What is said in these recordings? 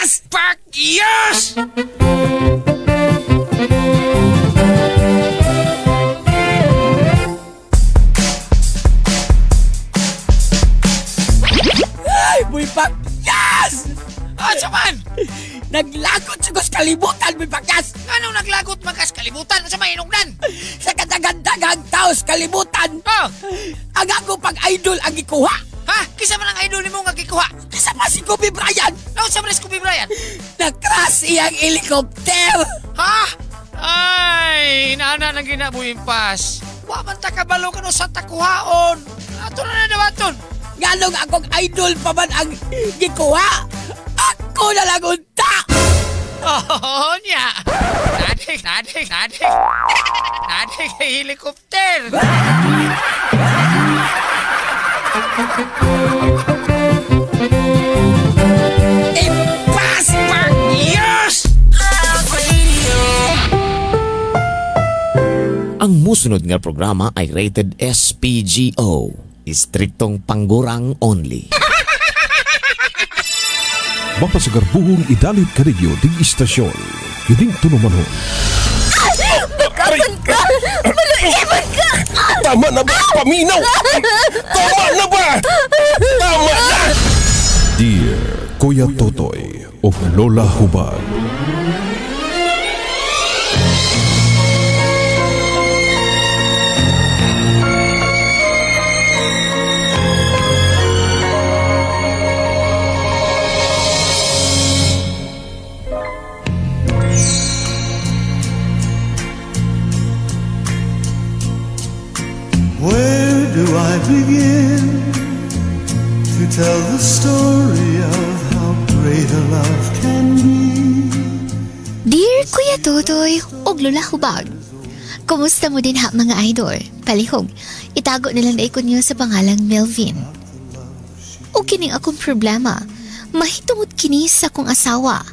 Pakyas! Ay, Boy Pakyas! Asa man? Naglagot sa kos kalibutan, Boy Pakyas! Anong naglagot man kas kalibutan? Asa may hinungdan? Sa kadagandagang tao sa kalibutan! Oh! Ang ako pag-idol ang gikuha! Ha? Kisa man ang idol nimo nga gikuha? Kisa pa si Kobe Bryant! Naunsa man si Kobe Bryant? Nag-crash iyang helicopter! Ha? Ay, inaana nang ginabuhin pas. Wa man ta kabalo kano sa takuhaon. Ato na na dawaton. Nganong akong idol pa man ang gikuha? Ako na lang unta! Oh, nya. Nadik, nadik, nadik. Nadik kay helicopter. Impas Yes! Ang musunod nga programa ay rated SPGO. Istriktong panggurang only. Mapasagarbuhong idalit kanigyo ding istasyon. Kining tunumanon. Bakapan ka! Maluiman ka! Tama na ba? Paminaw! Tama na ba? Tama na! Dear Kuya Totoy o Lola Hubag. Where do I begin to tell the story of how great a love can be? Dear Kuya Totoy ug Lola Hubag, kumusta mo din ha mga idol? Palihog, itago na lang daikon niyo sa pangalang Melvin. Og kining akong problema, mahitungod kini sa akong asawa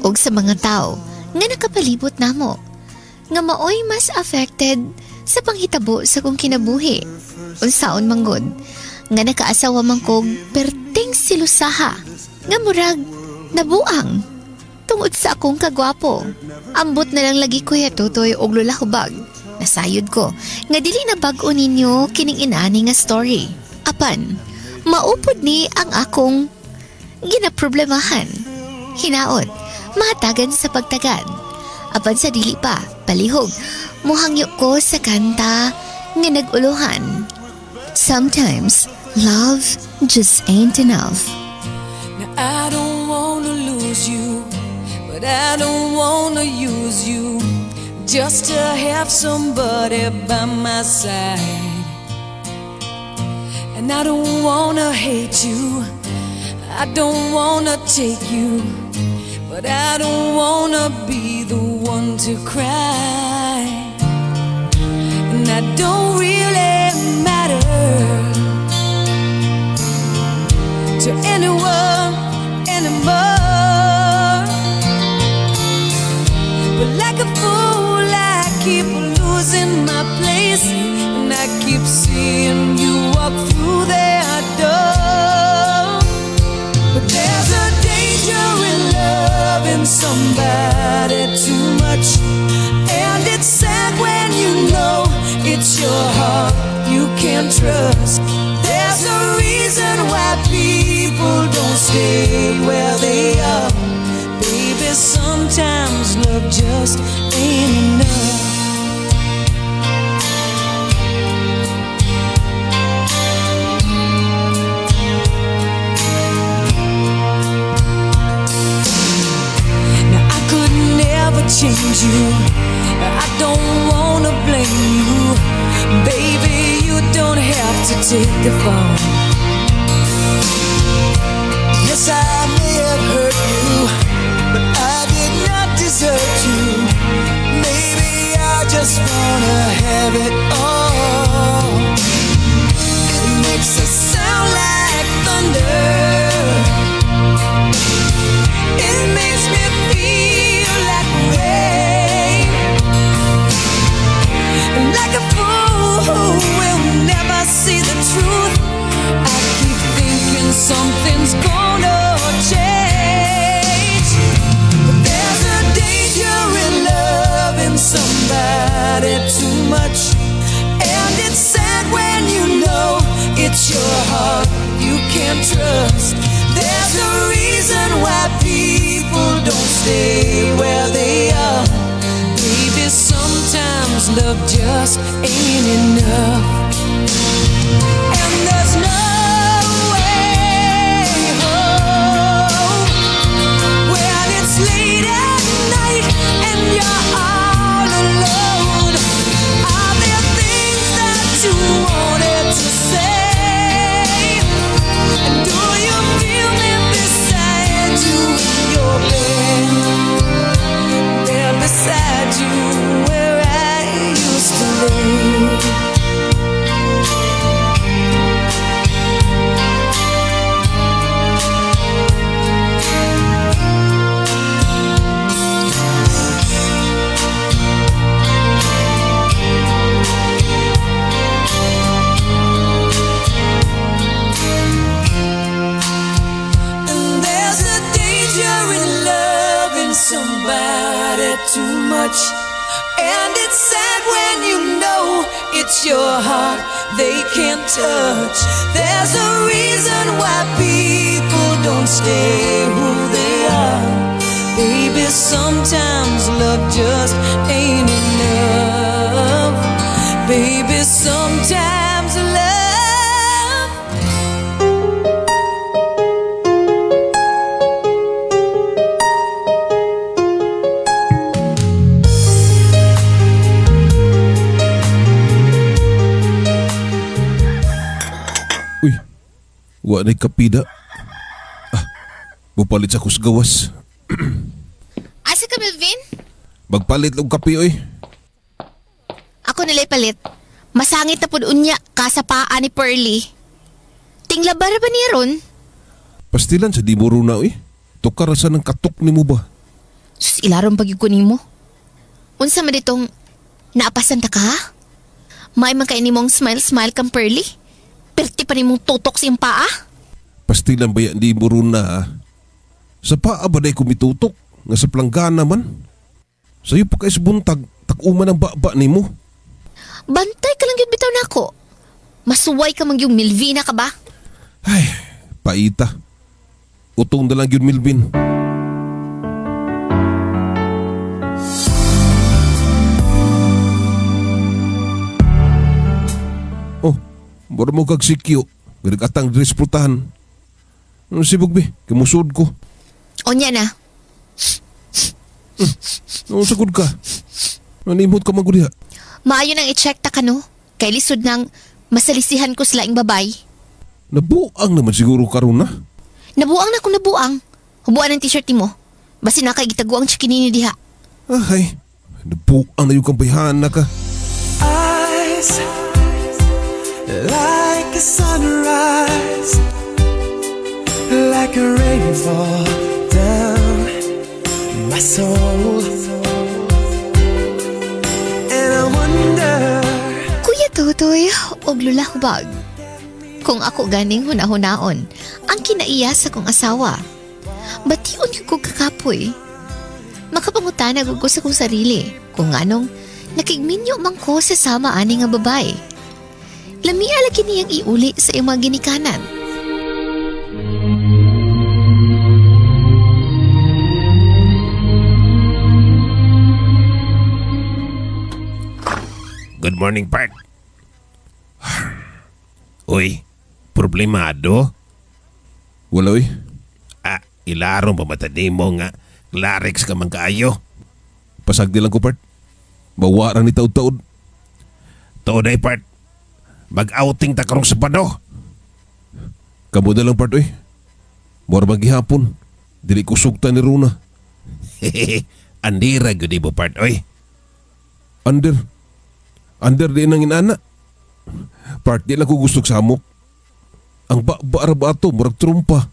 ug sa mga tao nga nakapalibot namo, nga maoy mas affected sa panghitabo sa kong kinabuhi. Unsaon manggod, nga nakaasawa man kog perting silusaha, nga murag nabuang tungod sa akong kagwapo. Ambot na lang lagi Kuya Totoy og Lola Hubag. Nasayod ko nga dili na bag-o ninyo kining inani nga story. Apan, maupod ni ang akong ginaproblemahan. Hinaot, mahatagan sa pagtagad. Apan sa dili pa, palihog, muhangyo ko sa kanta nga nag-uluhan. Sometimes, love just ain't enough. Now I don't wanna lose you, but I don't wanna use you just to have somebody by my side. And I don't wanna hate you, I don't wanna take you, but I don't wanna be the one to cry. And I don't really matter to anyone anymore. But like a fool, I keep losing my place, and I keep seeing you walk through their door. But there's a danger in loving somebody too much, and it's sad when you know it's your heart you can't trust. There's a reason why people don't stay where they are. Baby, sometimes love just ain't enough. Now I could never change you, I don't wanna blame you. Baby, you don't have to take the fall. Yes, I may have hurt you, but I did not desert you. Maybe I just wanna have it all. It makes a sound like thunder. It makes me feel like rain, like a fool who will never see the truth. There's a reason why people don't stay where they are. Baby, sometimes love just ain't enough. And there's no way home when it's late at night and you're all alone. Are there things that you wanted to say? And do you feel me beside you in your bed? There beside you where I used to lay. And there's a danger in loving somebody too much. And it's sad when you know it's your heart they can't touch. There's a reason why people don't stay who they are. Baby, sometimes love just ain't enough. Baby, sometimes love. Uy, wa na'y kapida. Ah, mupalit sa kusgawas. Asa ka, Melvin? Magpalit og kape, oy. Ako nila'y palit. Masangit na pud unya kasapaan ni Pearly. Tinglabar ba niya ron? Pastilan sa di mo runa, oy. Tukar sa ng katok ni mo ba? Sus, ilaron pag ko nimo. Unsa man ditong naapasan ta ka? May man kay nimong smile-smile kang Pearly. Perti pa nimong tutok sa iyong paa. Pastilan ba yan di mo runa, ha? Sa paa ba day kumitutok? Nga sa planggana man? Sa'yo pa kay sa buntag, takuman ang baba nimo. Bantay ka lang yun bitaw nako. Masuway ka mang yung Milvina ka ba? Ay, paita. Utong na lang yun, Milvin. Oh, mura mo kag sikyo. Ganag-atang dress prutahan. Ano sibog be? Kimusod ko. Onya na. Ano sagod ka? Nanimot ka maguriha. Maayo nang i-check ta kano. Kay lisod nang masalisihan ko sila ing babay. Nabuang naman siguro karon na. Nabuang na kung nabuang. Hubuan ang t-shirt nimo. Basi na kay gitaguang chikinini diha. Ay, nabuang na yung kambayhan na ka. Eyes like a sunrise, like a rainfall down my soul. And I wonder. Kuya Totoy og Lola Hubag. Kung ako ganing hunahunaon ang kinaiya sa kong asawa. Bation yung kong kakapoy. Makapangutana ko sa kong sarili kung anong nakigminyo man ko sa sama ani nga babae. Lamia lagi niyang iuli sa iyong mga ginikanan. Good morning, Park. Uy, problemado? Wala, uy. Ah, ilaro ba matadi mo nga Clarix ka man kaayo? Pasagdi lang ko, Part. Bawaran ni taod-taod. Tuod ay, Part. Mag-outing ta karong Sabado. Kamo na lang, Part, uy. Mura maghihapon. Dili ko sugta ni Runa. Andira gyud mo, Part, uy. Under. Under di nang inana. Part, di lang ko gustog samok. Ang ba-ba ra ba ato, murag trumpa.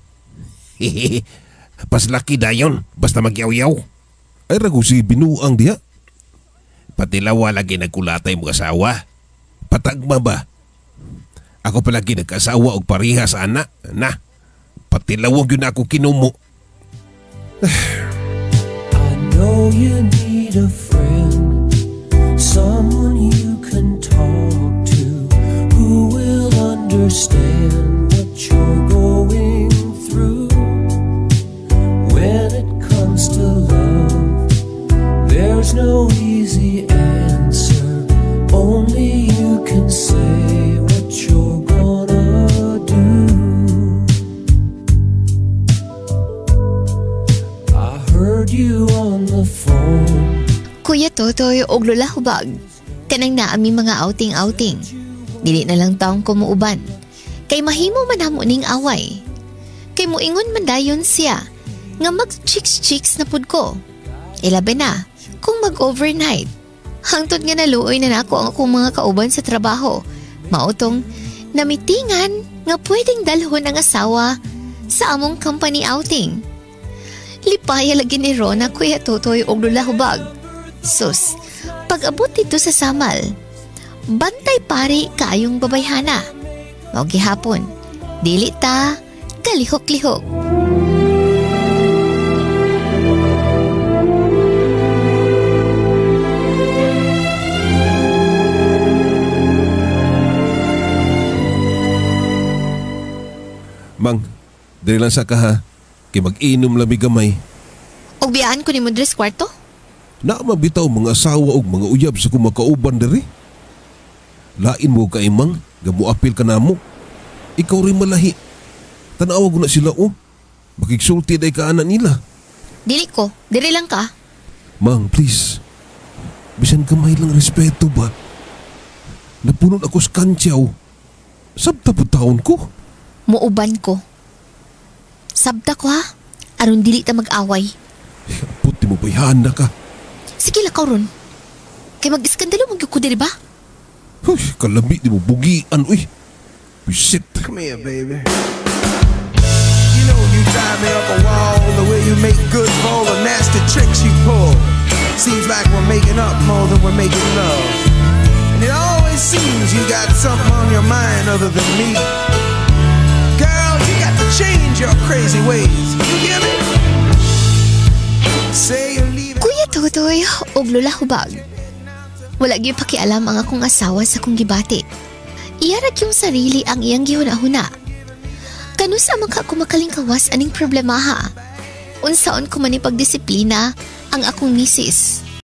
Paslaki dayon, basta magyaw-yaw. Ay rago si binuang diha. Patilawa lagi nagkulatay mo asawa. Patagma ba? Ako palagi nagkasawa og parihas ana. Na, patilawag yun ako kinumo. I know you need a friend, someone you can talk to, who will understand what you're going through. There's no easy answer. Only you can say what you're gonna do. I heard you on the phone. Kuya Totoy og Lola Hubag, kanang naami mga outing-outing. Dili na lang taong kumuuban. Kay mahimo man namo ning away. Kay muingon man dayon siya nga mag-chicks-chicks na pud ko. Ilabi na kung mag-overnight. Hangtod nga naluoy na nako ang akong mga kauban sa trabaho. Mautong namitingan nga pwedeng dalhon ang asawa sa among company outing. Lipaya lagi ni Rona, Kuya Totoy og Lola Hubag. Sus, pag-abot dito sa Samal, bantay pare kaayong babayhana. Mao gihapon, dili ta kalihok-lihok. Mang, dili lang sa ka ha, kay mag-inom labi gamay. Og biyaan ko ni mo dres kwarto? Na mabitaw mga asawa og mga uyab sa kumakauban diri. Lain mo kay mang, gamuapil ka namo. Ikaw rin malahi. Tanawa ko na sila oh. Makigsulti day ka ana nila. Dili ko, diri lang ka. Mang, please. Bisan gamay lang respeto ba? Napunod ako sa kantyaw. Sabta po taon ko. Muuban ko. Sabta ko ha. Aron dili ta mag-away. Puti mo bayhan na ka. Sige lakaw ron. Kay mag-iskandalo man gyud ko diri ba? Huy, kalami di mo bugian uy. Bisit. Come here, baby. You know you drive me up a wall, the way you make good for all the nasty tricks you pull. Seems like we're making up more than we're making love. And it always seems you got something on your mind other than me. Girl, you got to change your crazy ways. You hear me? Say you're leaving. Kuya Totoy og Lola Hubag. Wala gyud pakialam ang akong asawa sa akong gibati. Iya ra gyung sarili ang iyang gihuna-huna. Kanusa man ka ako makalingkawas aning problemaha? Unsaon ko man ipagdisiplina ang akong misis?